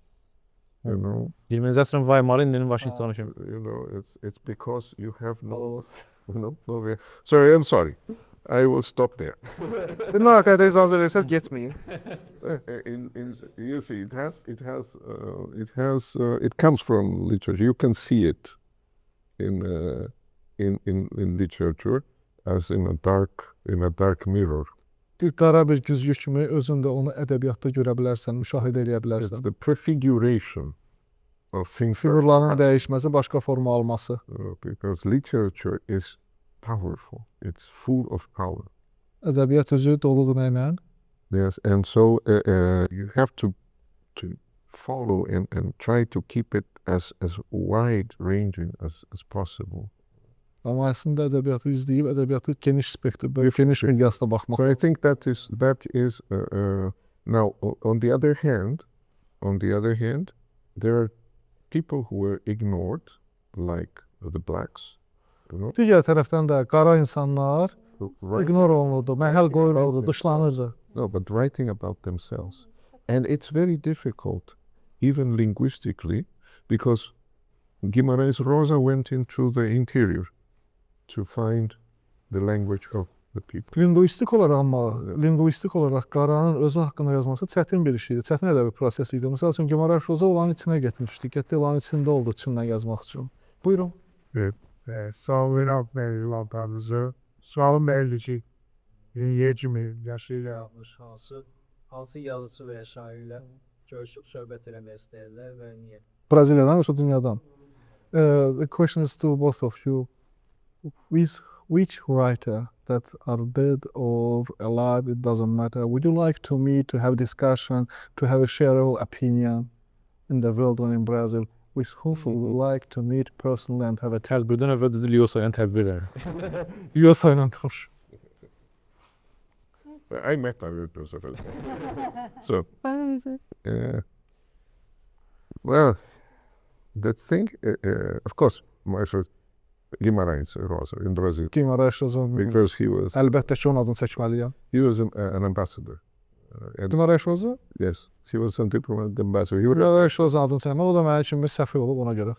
20-ci əsrin Weimarı indinin Washingtonu kimi. It's because you have no no no. Sorry, I'm sorry. I will stop there. Nə qədər icazə versəz getməyin. In you see, it comes from literature. You can see it in literature as in a dark mirror. Bir qara bir güzgü kimi özün də onu ədəbiyyatda görə bilərsən, müşahidə eləyə bilərsən. It's the prefiguration of things. Figurların dəyişməsi, başqa forma alması. Because literature is powerful. It's full of power. Ədəbiyyat özü doludur nəylə? Yes, and so you have to follow and try to keep it as wide ranging as possible. Amma əslində ədəbiyyatı izləyib, ədəbiyyatı geniş spektr, böyük geniş miqyasda baxmaq. So I think that is now on the other hand, there are People who were ignored, like the blacks. Digər tərəfdən də qara insanlar Write, ignore olunurdu, məhəl qoyulurdu, dışlanırdı. No, but writing about themselves. And it's very difficult, even linguistically, because Guimarães Rosa went into the interior to find the language of the people. Linguistik olaraq, amma linguistik olaraq qaranın özü haqqında yazması çətin bir iş idi, çətin ədəbi proses idi. Məsəl üçün Guimarães Rosa onların içinə getmişdi. Getdi onların içində oldu Çinlə yazmaq üçün. Buyurun. Salamlayıram mehribanlarınızı. Sualım belli ki, dünya kimi yaşayırlar. Hansı yazıcı və ya şairlə görüşüb söhbət eləmək istəyirlər və niyə? Braziliyadan yoxsa dünyadan? The question is to both of you. With which writer that are dead or alive, it doesn't matter, would you like to meet, to have discussion, to have a share of opinion in the world or in Brazil? With whom would you like to meet personally and have a Tədbirdən əvvəl dedi Liosa ilə tədbir edir. Liosa ilə tanış. I met Dario Joseph. So, well, the thing, of course, my first Guimarães Rosa in Brazil, Guimarães Rosa. Because he was Əlbəttə ki, onun adını çəkməliyəm. He was an ambassador. And Guimarães Rosa? Yes, he was a diplomat ambassador. He was, Guimarães Rosa adını çəkmək, o da mənim kimi bir səfir olub ona görə.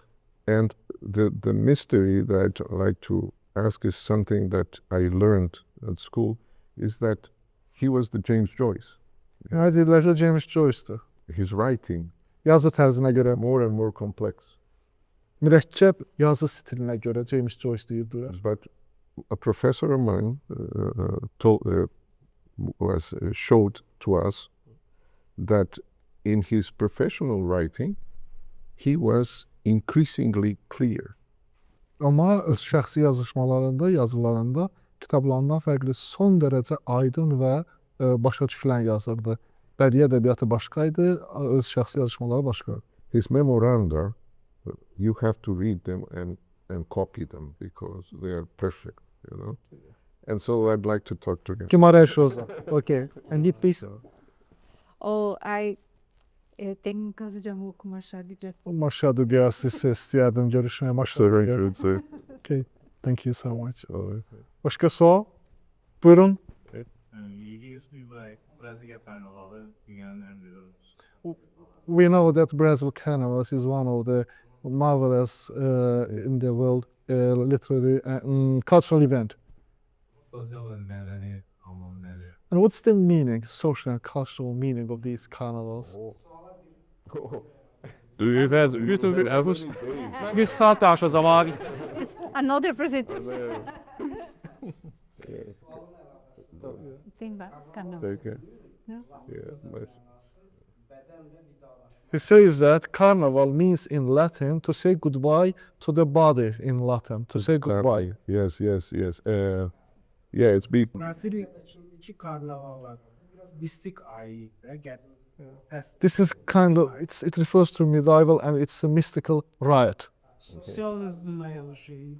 And the mystery that I'd like to ask is something that I learned at school, is that he was the James Joyce. Yəni deyirlər ki, James Joyce-dur. His writing Yazı tərzinə görə, more and more complex. Mürəkkəb yazı stilinə görə James Joyce deyirdilər. But a professor of mine told, was showed to us that in his professional writing, he was increasingly clear. Amma öz şəxsi yazışmalarında, yazılarında kitablarından fərqli son dərəcə aydın və başa düşülən yazırdı. Bədii ədəbiyyatı başqa idi, öz şəxsi yazışmaları başqa. His memoranda, you have to read them and copy them because they are perfect. And so I'd like to talk to him. Guimarães Rosa. Okay. And you please. Oh, I eu tenho um caso de amor com Machado de Assis. Machado de Assis istəyərdim görüşməyə. Machado Very de good, Assis. sir. Okay. Thank you so much. Başqa sual? Buyurun. İlginç bir Brezilya karnavalı dünyanın en büyük. We know that Brazil Carnivals is one of the marvelous in the world literary cultural event. Sosyal ve medeni anlamı nedir? And what's the meaning, social and cultural meaning of these carnivals? Bütün bir əvəz. Bir saat danışacağam abi. It's another presentation. Tem vários canais. Okay. No? Yeah, but He says that carnival means in Latin to say goodbye to the body in Latin, to say goodbye. Yes. Yeah, it's big. Brazilya'daki karnavallar biraz mistik ayinle gel. Pes. This is kind of, it refers to medieval and it's a mystical riot. Sosyal hızlı şey.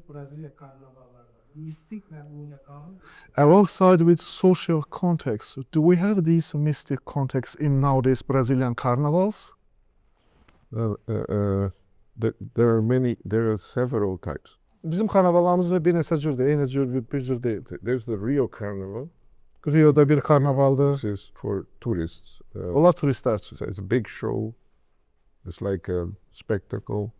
Brezilya karnavalları. Mistik məzmunla kalır. Alongside with social context, do we have these mystic contexts in nowadays Brazilian carnivals? There are many, there are several types. Bizim karnavallarımız bir neçə cürdür, eyni cür bir cür deyil. There's the Rio Carnival, Rio'da bir karnavaldır. This is for tourists. Onlar turistlər üçün. So it's a big show. It's like a spectacle.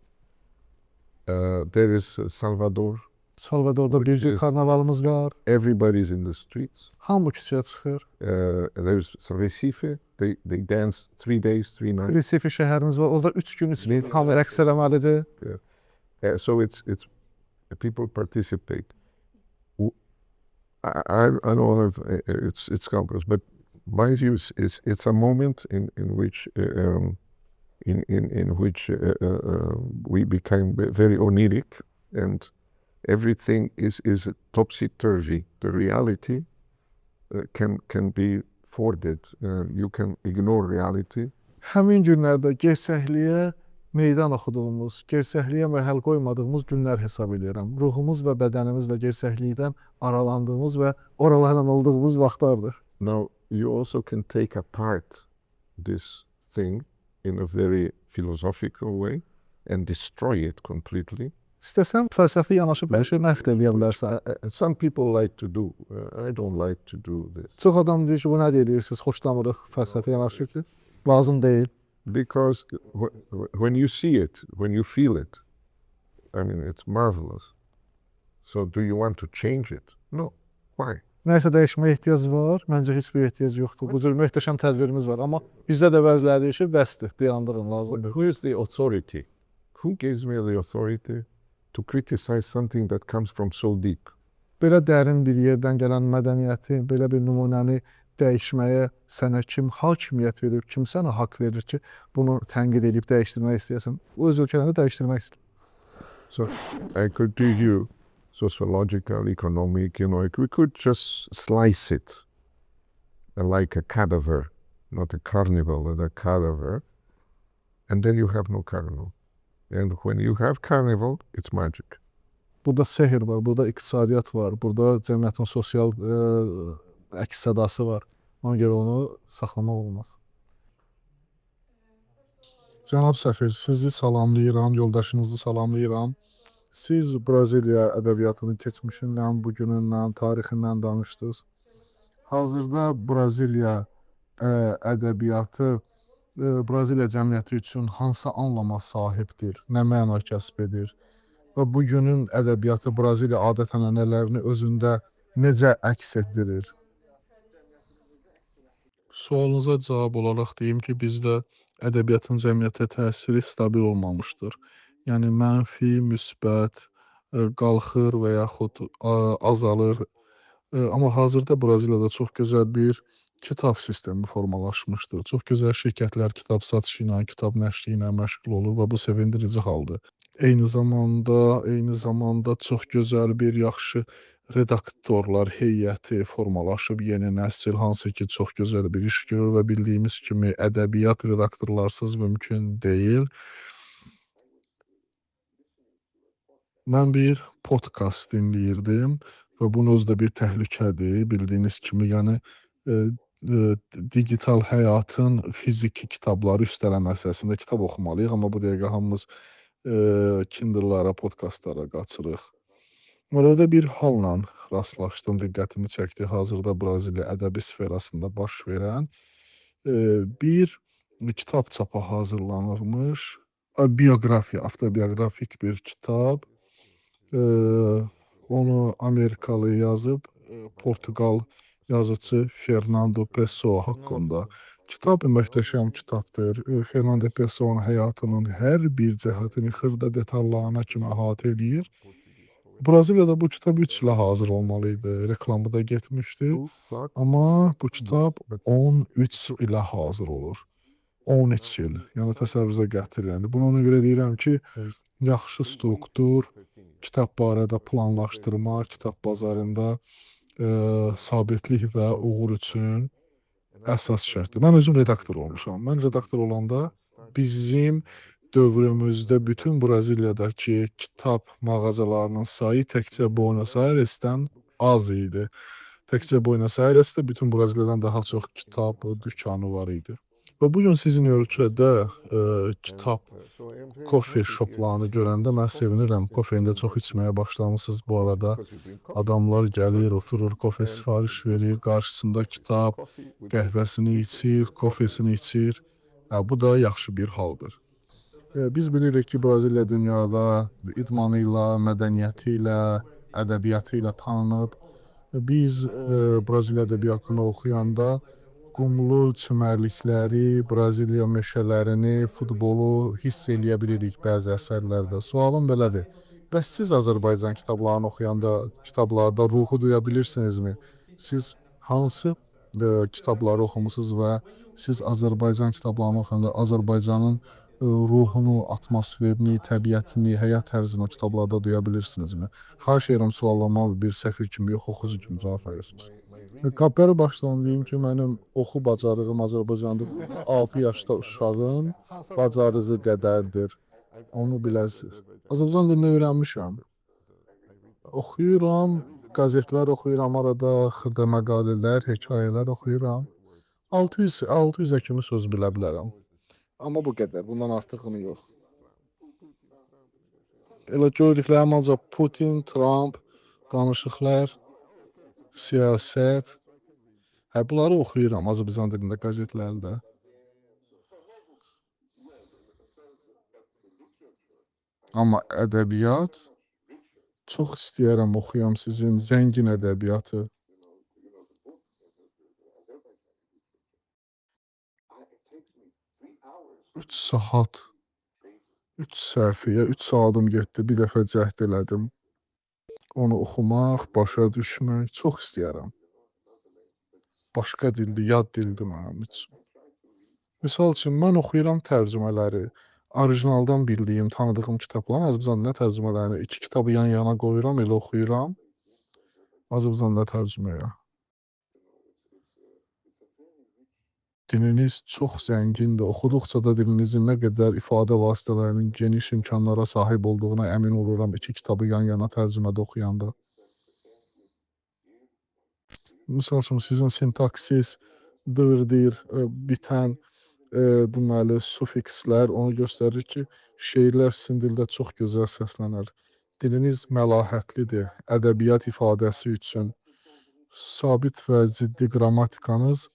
There is Salvador. Salvador'da bir cür karnavalımız var. Everybody's in the streets. Hamı küçəyə çıxır. There's Recife. They dance 3 days, 3 nights. Recife şəhərimiz var. Orada 3 gün 3 gün hamı rəqs eləməlidir. So it's people participate. I don't know if it's complex, but my view is it's a moment in which we became very oniric and everything is topsy turvy. The reality can be thwarted. You can ignore reality. Həmin günlərdə gerçəkliyə meydan oxuduğumuz, gerçəkliyə məhəl qoymadığımız günlər hesab edirəm. Ruhumuz və bədənimizlə gerçəklikdən aralandığımız və oralarla olduğumuz vaxtlardır. Now you also can take apart this thing. in a very philosophical way and destroy it completely. İstəsən fəlsəfi yanaşıb hər şeyi məhv də eləyə bilərsən. Some people like to do. I don't like to do this. Çox adam deyir ki, bu nə deyirsiniz, xoşlamırıq fəlsəfi yanaşıb. Lazım deyil. Because when you see it, when you feel it, I mean, it's marvelous. So do you want to change it? No. Why? Nəyisə dəyişməyə ehtiyac var? Məncə heç bir ehtiyac yoxdur. Bu cür möhtəşəm tədbirimiz var, amma bizdə də bəziləri deyir ki, bəsdir, dayandırın, lazım. Who is the authority? Who gives me the authority to criticize something that comes from so deep? Belə dərin bir yerdən gələn mədəniyyəti, belə bir nümunəni dəyişməyə sənə kim hakimiyyət verir, kim sənə haqq verir ki, bunu tənqid edib dəyişdirmək istəyəsən? Öz ölkələrində dəyişdirmək istəyir. So I could give you sociological, economic, we could just slice it like a cadaver, not a carnival, but a cadaver, and then you have no carnival. And when you have carnival, it's magic. Burada sehr var, burada iqtisadiyyat var, burada cəmiyyətin sosial əks sədası var. Ona görə onu saxlamaq olmaz. Cənab səfir, sizi salamlayıram, yoldaşınızı salamlayıram. Siz Braziliya ədəbiyyatının keçmişindən, bugünündən, tarixindən danışdınız. Hazırda Braziliya ədəbiyyatı Braziliya cəmiyyəti üçün hansı anlama sahibdir, nə məna kəsb edir? Və bugünün ədəbiyyatı Braziliya adət-ənənələrini özündə necə əks etdirir? Sualınıza cavab olaraq deyim ki, bizdə ədəbiyyatın cəmiyyətə təsiri stabil olmamışdır. Yəni mənfi, müsbət, qalxır və yaxud azalır. Amma hazırda Braziliyada çox gözəl bir kitab sistemi formalaşmışdır. Çox gözəl şirkətlər kitab satışı ilə, kitab nəşri ilə məşğul olur və bu sevindirici haldır. Eyni zamanda çox gözəl bir yaxşı redaktorlar heyəti formalaşıb, yeni nəsil, hansı ki, çox gözəl bir iş görür və bildiyimiz kimi ədəbiyyat redaktorlarsız mümkün deyil. Mən bir podkast dinləyirdim və bunun özü də bir təhlükədir, bildiyiniz kimi, yəni digital həyatın fiziki kitabları üstələməsi. Əslində kitab oxumalıyıq, amma bu dəqiqə hamımız Kindle-lara, podkastlara qaçırıq. Orada bir halla rastlaşdım, diqqətimi çəkdi. Hazırda Braziliya ədəbi sferasında baş verən bir kitab çapa hazırlanırmış. Bioqrafiya, avtobioqrafik bir kitab. Onu Amerikalı yazıb, Portuqal yazıçı Fernando Pessoa haqqında. Kitab möhtəşəm kitabdır. Fernando Pessoanın həyatının hər bir cəhətini xırda detallarına kimi əhatə eləyir. Braziliyada bu kitab 3 ilə hazır olmalı idi. Reklamı da getmişdi. Amma bu kitab 13 ilə hazır olur. 13 il. Yəni təsəvvürünüzə gətirin. Bunu ona görə deyirəm ki, yaxşı struktur, kitab barədə planlaşdırma, kitab bazarında sabitlik və uğur üçün əsas şərtdir. Mən özüm redaktor olmuşam. Mən redaktor olanda bizim dövrümüzdə bütün Braziliyadakı kitab mağazalarının sayı təkcə Buenos Airesdən az idi. Təkcə Buenos Airesdə bütün Braziliyadan daha çox kitab dükanı var idi. Və bu gün sizin ölkədə kitab coffee shoplarını görəndə mən sevinirəm. Kofeni də çox içməyə başlamısınız bu arada. Adamlar gəlir, oturur, kofe sifariş verir, qarşısında kitab, qəhvəsini içir, kofesini içir. Hə, bu da yaxşı bir haldır. Biz bilirik ki, Braziliya dünyada idmanı ilə, mədəniyyəti ilə, ədəbiyyatı ilə tanınıb. Biz Braziliya ədəbiyyatını oxuyanda qumlu çimərlikləri, Braziliya meşələrini, futbolu hiss eləyə bilirik bəzi əsərlərdə. Sualım belədir: Bəs siz Azərbaycan kitablarını oxuyanda kitablarda ruhu duya bilirsinizmi? Siz hansı kitabları oxumusunuz və siz Azərbaycan kitablarını oxuyanda Azərbaycanın ruhunu, atmosferini, təbiətini, həyat tərzini o kitablarda duya bilirsinizmi? Xahiş edirəm sualıma bir səfir kimi yox, oxucu kimi cavab verirsiniz. Qapıları başdan deyim ki, mənim oxu bacarığım Azərbaycanda 6 yaşda uşağın bacarığı qədərdir. Onu biləsiniz. Azərbaycan dilini öyrənmişəm. Oxuyuram, qəzetlər oxuyuram, arada xırda məqalələr, hekayələr oxuyuram. 600 600-ə kimi söz bilə bilərəm. Amma bu qədər, bundan artığını yox. Elə gördüklərim ancaq Putin, Tramp, danışıqlar, siyasət. Hə, bunları oxuyuram Azərbaycan dilində qəzetləri də. Amma ədəbiyyat çox istəyərəm oxuyam sizin zəngin ədəbiyyatı. 3 saat, 3 səhifəyə 3 saatım getdi. Bir dəfə cəhd elədim. Onu oxumaq, başa düşmək çox istəyərəm. Başqa dildir, yad dildir mənim üçün. Misal üçün mən oxuyuram tərcümələri. Orijinaldan bildiyim, tanıdığım kitabların Azərbaycan dilinə tərcümələrini iki kitabı yan-yana qoyuram, elə oxuyuram. Azərbaycan dilinə tərcüməyə. Diliniz çox zəngindir. Oxuduqca da dilinizin nə qədər ifadə vasitələrinin geniş imkanlara sahib olduğuna əmin oluram iki kitabı yan-yana tərcümədə oxuyanda. Misal üçün sizin sintaksis, dır, dir, bitən deməli sufikslər onu göstərir ki, şeirlər sizin dildə çox gözəl səslənər. Diliniz məlahətlidir ədəbiyyat ifadəsi üçün. Sabit və ciddi qrammatikanız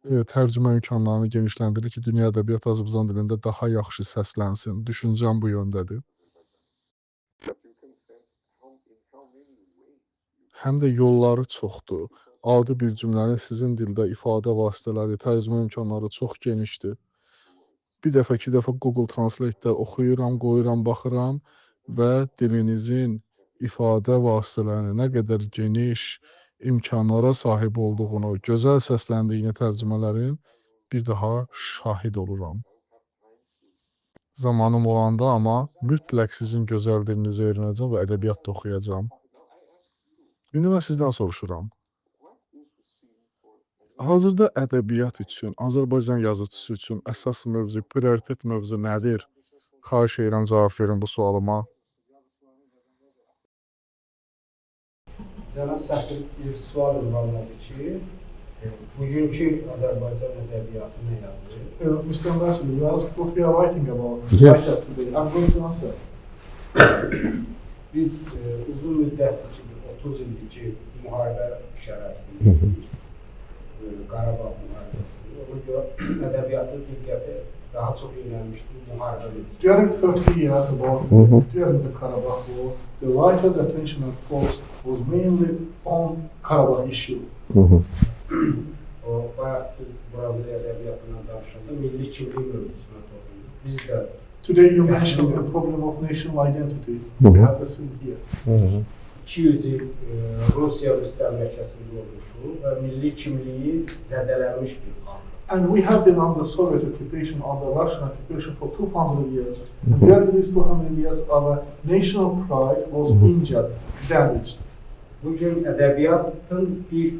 tərcümə imkanlarını genişləndirir ki, dünya ədəbiyyatı Azərbaycan dilində daha yaxşı səslənsin. Düşüncəm bu yöndədir. Həm də yolları çoxdur. Adi bir cümlənin sizin dildə ifadə vasitələri, tərcümə imkanları çox genişdir. Bir dəfə, iki dəfə Google Translate-də oxuyuram, qoyuram, baxıram və dilinizin ifadə vasitələrinin nə qədər geniş imkanlara sahib olduğunu, gözəl səsləndiyini tərcümələrin bir daha şahid oluram. Zamanım olanda amma mütləq sizin gözəl dilinizi öyrənəcəm və ədəbiyyat da oxuyacağam. İndi mən sizdən soruşuram. Hazırda ədəbiyyat üçün, Azərbaycan yazıçısı üçün əsas mövzu, prioritet mövzu nədir? Xahiş edirəm cavab verin bu sualıma. Cənab Səfir bir sual ünvanladı ki, bugünkü Azərbaycan ədəbiyyatı nə yazır? Mr. Ambassador, you asked what we are writing about. Yeah. Write us today. I'm going to answer. Biz uzun müddətdir ki, bir 30 ildir ki, müharibə şəraitindəyik. Qarabağ müharibəsi. Ona görə ədəbiyyatın diqqəti daha çox yönəlmişdir müharibə mövzusuna. During 30 years about during the Karabakh War, the writers' attention and focus was mainly on Karabakh issue. O bayaq siz Braziliya ədəbiyyatından danışanda milli kimlik mövzusuna toxundunuz. Biz də Today you mentioned the problem of national identity. We have the same here. 200 il Rusiya müstəmləkəsində olmuşuq və milli kimliyi zədələnmiş bir xalq. And we have been under Soviet occupation, under Russian occupation for 200 years. And during these 200 years, our national pride was injured, damaged. Bu gün ədəbiyyatın bir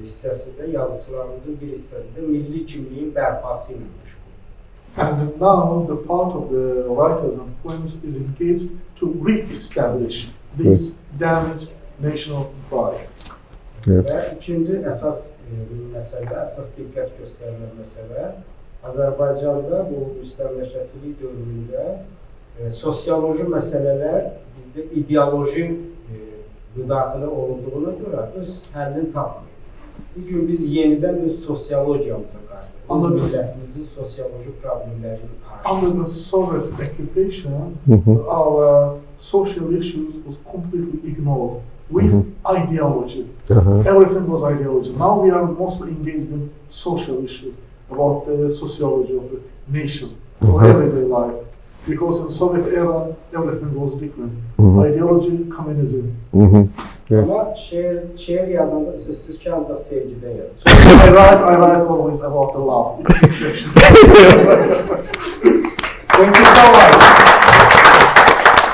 hissəsi də, yazıçılarımızın bir hissəsi də milli kimliyin bərpası ilə məşğuldur. And now the part of the writers and poems is engaged to re-establish this damaged national pride. Və ikinci əsas məsələ, əsas diqqət göstərilən məsələ Azərbaycanda bu müstəmləkəçilik dövründə sosioloji məsələlər bizdə ideoloji müdaxilə olunduğuna görə öz həllini tapmır. Bu gün biz yenidən öz sosiologiyamıza qayıdırıq. Öz Anladım. millətimizin sosioloji problemlərini araşdırırıq. Under the Soviet occupation, our social issues was completely ignored with ideology. Everything was ideology. Now we are mostly engaged in social issues about the sociology of the nation or everyday life. Because in Soviet era, everything was different. Ideology, communism. Amma şeir yazanda sözsüz ki, ancaq sevgidən yazır. I write always about the love. It's the exception. Thank you so much.